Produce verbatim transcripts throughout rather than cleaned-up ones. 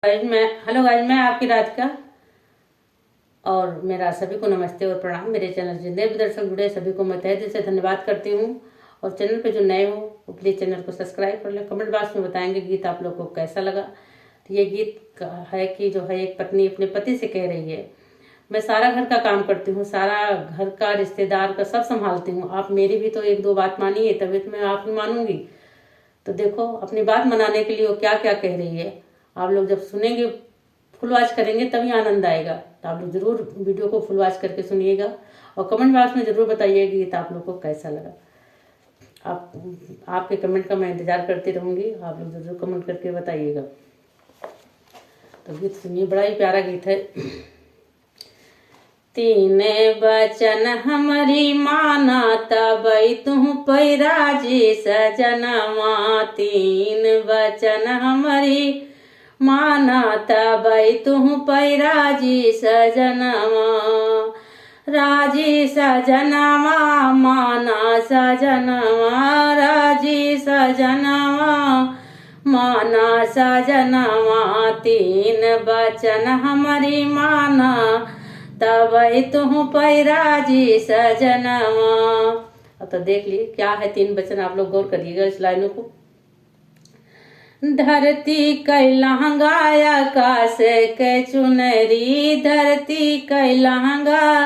गाइस, मैं, हेलो गाइस, मैं आपकी राधिका और मेरा सभी को नमस्ते और प्रणाम। मेरे चैनल जितने भी दर्शक जुड़े, सभी को मैं तहे दिल से धन्यवाद करती हूँ। और चैनल पे जो नए हो, वो प्लीज चैनल को सब्सक्राइब कर लें। कमेंट बॉक्स में बताएंगे गीत आप लोग को कैसा लगा। तो ये गीत का है कि जो है, एक पत्नी अपने पति से कह रही है, "मैं सारा घर का काम करती हूँ, सारा घर का, रिश्तेदार का, सब संभालती हूँ, आप मेरी भी तो एक दो बात मानिए, तभी तो मैं आपकी मानूंगी।" तो देखो, अपनी बात मनाने के लिए वो क्या क्या कह रही है। आप लोग जब सुनेंगे, फुल वॉच करेंगे, तभी आनंद आएगा। तो आप लोग जरूर वीडियो को फुल वॉच करके सुनिएगा और कमेंट बॉक्स में जरूर बताइएगा गीत आप लोग को कैसा लगा। आप, आपके कमेंट का मैं इंतजार करती रहूंगी, आप लोग जरूर कमेंट करके बताइएगा। तो गीत सुनिए, बड़ा ही प्यारा गीत है। "तीन बचन हमरी माना, तबई तुहु पै राजी सजनवा।" तीन बचन हमरी माना, तबई तुहु पै राजी सजनवा। राजी सजनवा माना सजनवा, राजी सजनवा माना सजनवा। तीन बचन हमरी माना, तबई तुहु पै राजी सजनवा। अब तो देख लिए क्या है तीन बचन, आप लोग गौर करिएगा इस लाइनों को। धरती कै लहंगा आकाश कै चुनरी, धरती कै लहंगा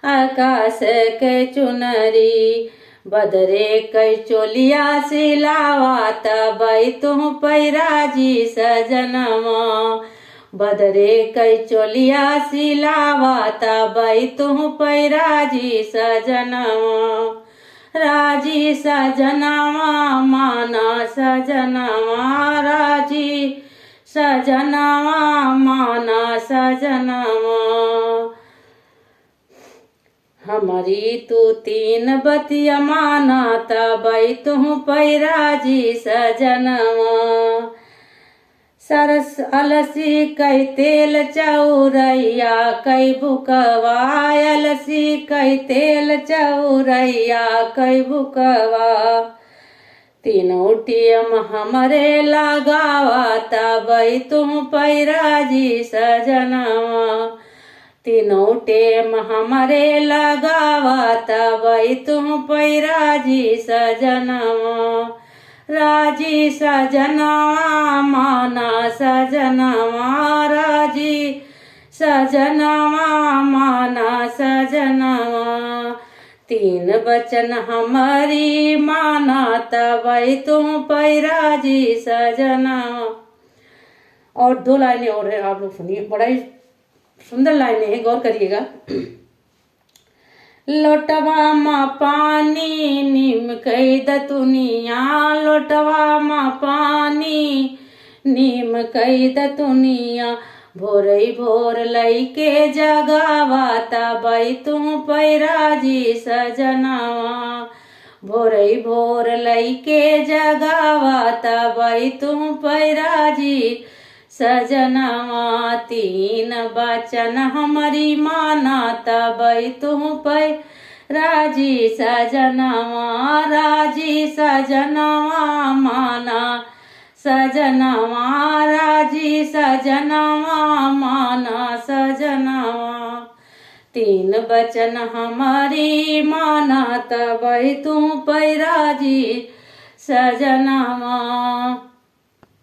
आकाश कै चुनरी। बदरे कै चोलिया सिलावा, तबई तुहु पै राजी सजनवा। बदरे कै चोलिया सिलावा, तबई तुहु पै राजी सजनवा। राजी सजनवा माना सजनवा, राजी सजनवा माना सजनवा। हमरी तू तीन बतिया माना, तबई तुहु पै राजी सजनवा। सरस अलसी कै तेल चौरैया कै बुकवा, अलसी कै तेल चौरैया कै बुकवा। तीनों टेम हमरे लगावा, तबई तुहु पै राजी सजनवा। तीनों टेम हमरे लगावा, तबई तुहु पै राजी सजनवा। राजी सजनवा माना सजनवा, राजी सजनवा माना सजनवा। तीन बचन हमरी माना, तबई तुहु पै राजी सजनवा। और दो लाइनें और है, आप लोग सुनिए, बड़ा ही सुंदर लाइनें हैं, गौर करिएगा। लोटवा मा पानी नीम कै दतुनिया, लोटवा मा पानी नीम कै दतुनिया। भोरई भोर लइके जगावा, तबई तुहु पै राजी सजनवा। भोरई भोर लइके जगावा, तबई तुहु पै राजी सजनवा। तीन बचन हमरी माना, तबई तुहु पै राजी सजनवा। राजी सजनवा माना सजनवा, राजी सजनवा माना सजनवा। तीन बचन हमरी माना, तबई तुहु पै राजी सजनवा।